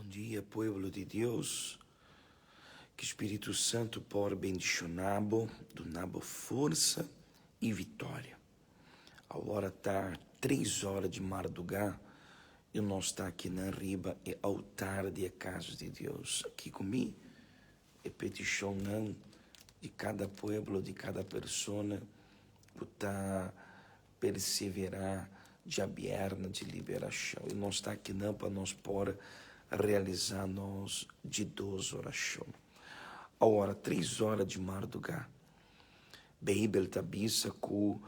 Bon dia, pueblo di Dios. Ku Spiritu Santu por bendishoná bo, duna bo forsa i viktoria. Awor ta tres ora di mardugá i nos ta akinan riba e altar di e kas di Dios. Aki ku mi e petishonnan di kada pueblo, di kada persona ku ta perseverá djabièrnè di liberashon. I nos ta akinan pa nos por realisá nos di dos orashon. Awor, tres ora di mardugá, Beibel ta bisa ku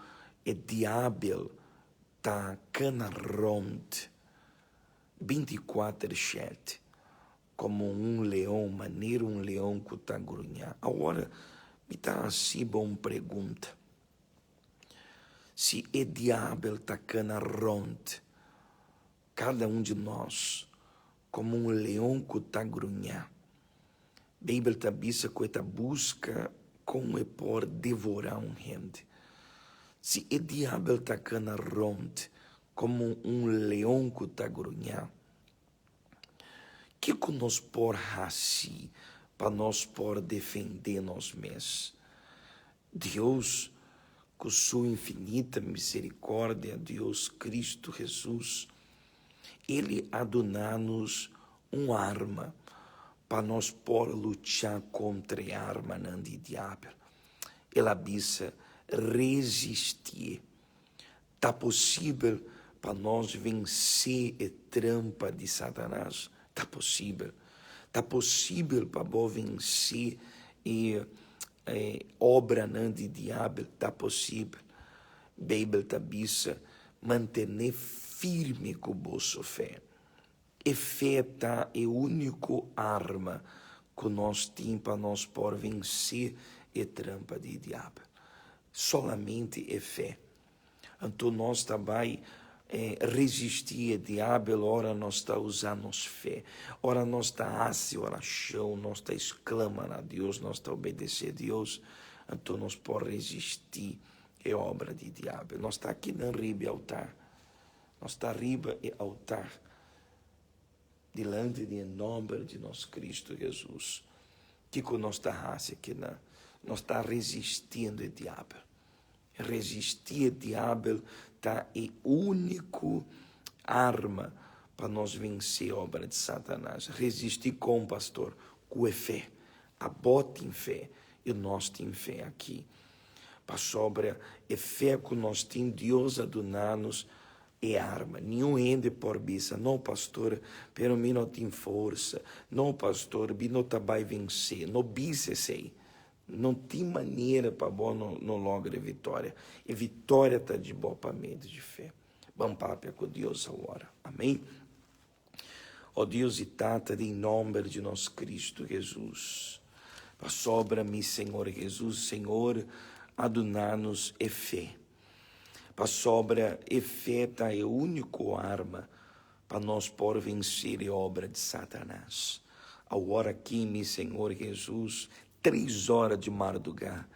e diabel ta kana rònt 24 shèt komo un leon, manera un leon ku ta gruñá. Awor, mi ta hasi bo un pregunta. Si e diabel ta kana rònt kada un di nos komo un leon ku ta gruñá, Beibel ta bisa ku e ta buska kon e por devorá un hende. Si e diabel ta kana rònt komo un leon ku ta gruñá, kiko nos por hasi pa nos por defendé nos mes? Dios, ku su infinita miserikòrdia, Dios Kristu Hesus, El a duna nos un arma pa nos por lucha kontra e armanan di diabel. El a bisa, Resistí. Ta posibel pa nos vensé e trampa di Satanas? Ta posibel. Ta posibel pa bo vensé e obranan di diabel? Ta posibel. Beibel ta bisa, Mantené firme ku boso fe. E fe ta e úniko arma ku nos tin pa nos por vensé e trampa di diabel. Solamente e fe. Anto nos ta bai resistí e diabel ora nos ta usa nos fe. Ora nos ta hasi orashon, nos ta esklama na Dios, nos ta obedesé Dios, anto nos por resistí e obra di diabel. Nos ta akinan riba e altar. Nos ta riba e altar dilanti di e nòmber di nos Kristu Hesus. Kiko nos ta hasi akinan? Nos ta resistiendo e diabel. Resistí e diabel ta e úniko arma pa nos vensé obra di Satanas. Resistí kon, pastor? Ku e fe. Abo tin fe i nos tin fe aki. Pasobra e fe ku nos tin, Dios a duna nos e arma. Niun hende por bisa, No, pastor, pero mi no tin forsa. No, pastor, mi no ta bai vensé. No bisa esei. No tin manera pa bo no no logra e viktoria. E viktoria ta di bo pa medio di fe. Ban papia ku Dios awor. Amén. O Dios i Tata, den nòmber di nos Kristu Hesus, pasobra mi Señor Hesus, Señor a duna nos e fe. Pasobra e fe ta e úniko arma pa nos por venser e obra di Satanas. Awor aki, mi Señor Hesus, tres ora di mardugá,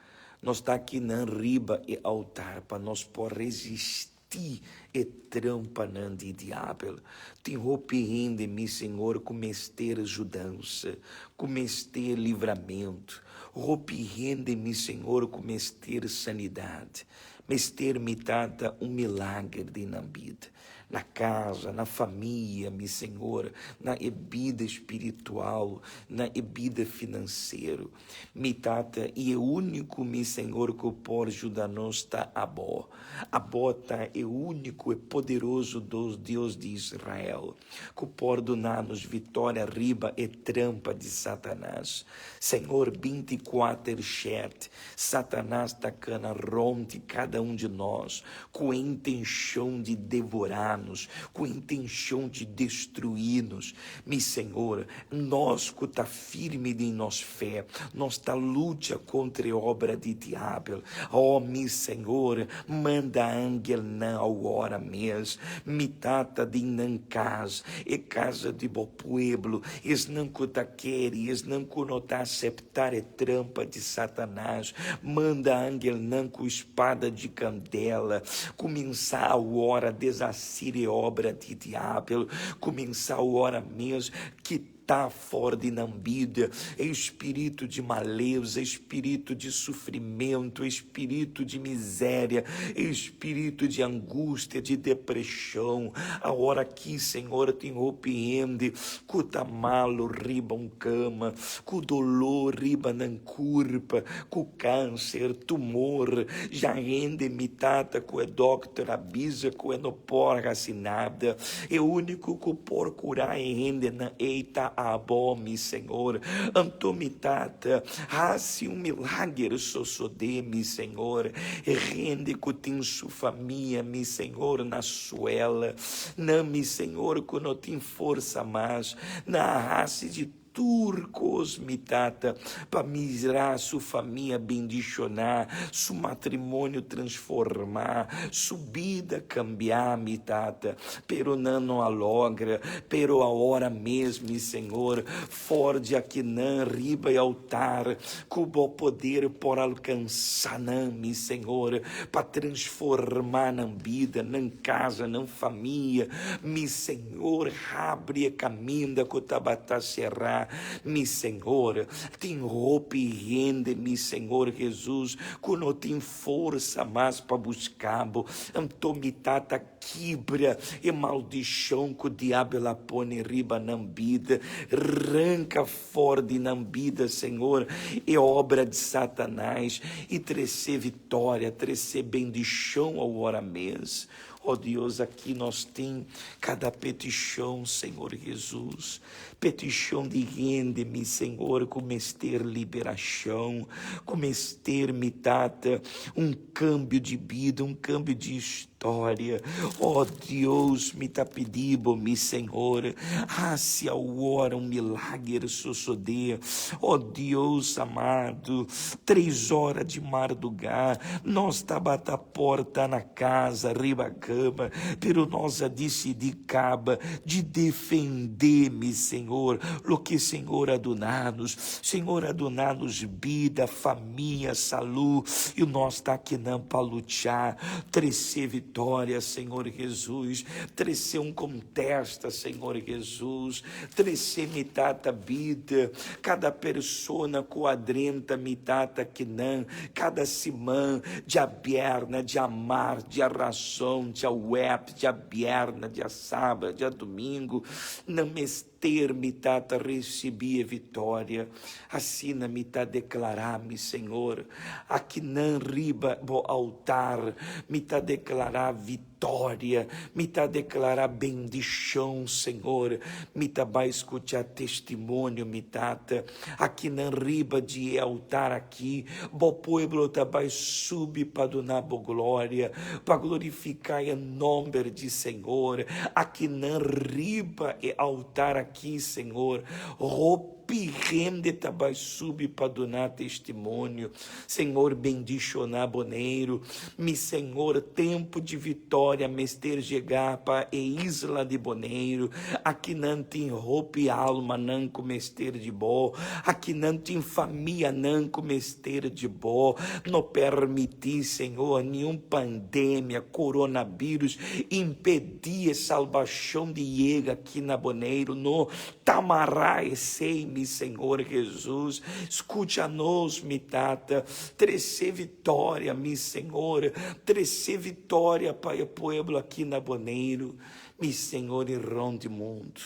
nos ta akinan riba e altar pa nos por resistí Ti e trampanan di diabel. Tin hopi hende, mi Señor, ku mester judansa, ku mester livramentu. Hopi hende, mi Señor, ku mester sanidat. Mester, mi Tata, un milager den nan bida. Na casa, na famia, mi Señor, na e bida spiritual, na e bida finansero. Mi Tata, i e úniko, mi Señor, ku por juda nos ta Abo. Abo ta e úniko e poderoso dos Dios di Israel, ku por duna nos vitória riba e trampa di Satanas. Señor, 24 shèt, Satanas ta kana rònt kada un di nos ku e intenshon di devorá nos, ku e intenshon di destruí nos. Mi Señor, nos ku ta firme den nos fe, nos ta lucha kontra e obra di diabel. Oh, mi Señor, manda angelnan awor mes, mi Tata, den nan kas, e kasa di bo pueblo, esnan ku ta kere, esnan ku no ta aseptá e trampa di Satanas. Manda angelnan ku spada di kandela, kuminsá awor a deshasir e obra di diabel, kuminsá awor mes. Kita for di nan bida e spiritu di maleza, e spiritu di sufrimentu, e spiritu di miséria, e spiritu di angustia, di depreshon. Awor aki, Señor, tin hopi hende ku ta malu riba un kama, ku doló riba nan kurpa, ku kanser, tumor, ya hende mi tata ku e dòkter a bisa ku e no por hasi nada. E úniko ku por kurá e hendenan ei ta abo, mi Señor. Anto mi tata, hasi un milager sosodé, mi Señor. E hende ku tin su famia, mi Señor, na suela, nan, mi Señor, ku no tin forsa mas, nan a hasi di Tur kos mi tata pa mira su famia bendishoná, su matrimonio transformá, su bida kambiá mi tata, pero nan no a logra, pero awor mes mi Señor, for di akinan riba e altar, ku bo poder por alkansá nan mi Señor, pa transformá nan bida, nan kasa, nan famia, mi Señor. Habri e kaminda ku tabata será, mi Señor. Tin hopi hende, mi Señor Jesus, ku no tin forsa mas pa buska bo. Anto mi Tata, kibra e maldishon ku diabel a pone riba nan bida. Ranka for di nan bida, Señor, e obra di Satanás i trese vitória, trese bendishon awor mes. Oh Dios, aki nos tin kada petishon, Señor Jesus, petishon di hende, mi Señor, ku mester liberashon, ku mester, mi Tata, un kambio di bida, un kambio di historia. Oh Dios, mi ta pidi Bo, mi Señor, hasi awor un milager sosodé. Oh Dios amado, tres ora di mardugá, nos tabata Por ta na casa, riba cama, pero nos a dicidi caba di defende, mi Señor, loke Señor a duna nos. Señor a duna nos bida, famia, salud, y nos ta akinan pa lucha, trece victoria, Señor Jesus, trece un contesta, Señor Jesus, trece mi Tata bida, cada persona cu a drenta mi Tata akinan, Kada siman, djabièrnè, djamars, djarason, djawèps, djabièrnè, djasabra, djadumingu, nan mester mi ta ta risibí e vitória. Asina mi ta deklará, mi Señor, akinan riba bo altar mi ta deklará vitória. Vitória, mi ta deklará bendishon, Señor, mi ta bai skuchá testimonio, mi Tata, akinan riba di e altar aki, bo pueblo ta bai subi pa duna bo gloria, pa glorifiká e nòmber di Señor, akinan riba e altar aki, Señor, hopi. Hopi hende ta bai subi pa duna testimonio. Señor bendiciona Boneiru. Mi Señor, tempo di vitoria mester jega pa e isla di Boneiru. Akinan tin hopi almanan ku mester di bo. Akinan tin famianan ku mester di bo. No permiti, Señor, niun pandemia, coronavirus, impedi e salbacion di yega aki na Boneiru. No Tamará esei, mi Señor Jesus. Scucha nos, mi Tata. Trece vitória, mi Señor. Trece vitória pa e pueblo aki na Boneiru, mi Señor, i rond di mundo.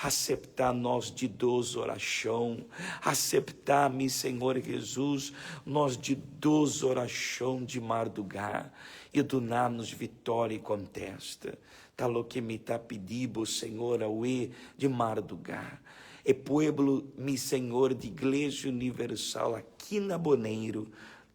Aceptá nos di dos oracion. Aceptá, mi Señor Jesus, nos di dos oracion di mardugá i duna nos vitória i contesta. Ta loke mi ta pidi bo, Señor, awe di mardugá. E pueblo, mi Señor, di Iglesia Universal aki na Boneiru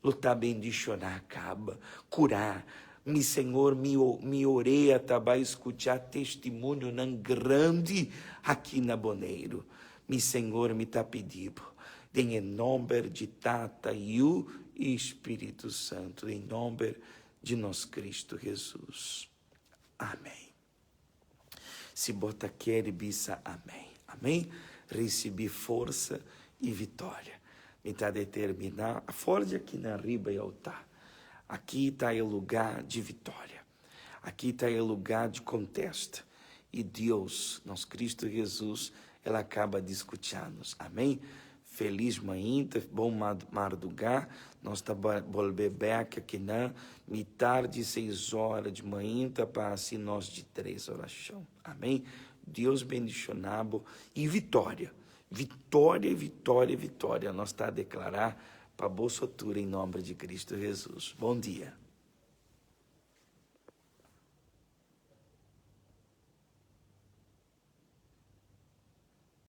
lo ta bendishoná kaba, kurá. Mi Señor, mi, mi orea ta bai skuchá testimonionan grandi aki na Boneiru. Mi Señor, mi ta pidi bo, den e nomber di Tata, Yu i Spiritu Santu, den nomber di nos Cristo Jesus. Amén. Si bo ta kere bisa amén. Amén. Risibi forsa i vitória. Mi ta determiná, afor di aki na riba e altá. Aki ta e lugá di vitória. Aki ta e lugá di kontesta. I Dios, nos Cristo Jesus, el a caba di scucha nos. Amen. Feliz mainta, bon marduga. Nos ta bolbe bek akinan mitar di seis ora di mainta pa haci nos di tres oracion. Amen. Dios bendiciona bo y vitoria. Vitoria, vitoria, vitoria nos ta declara pa boso tur en nomber di Cristo Jesus. Bon dia.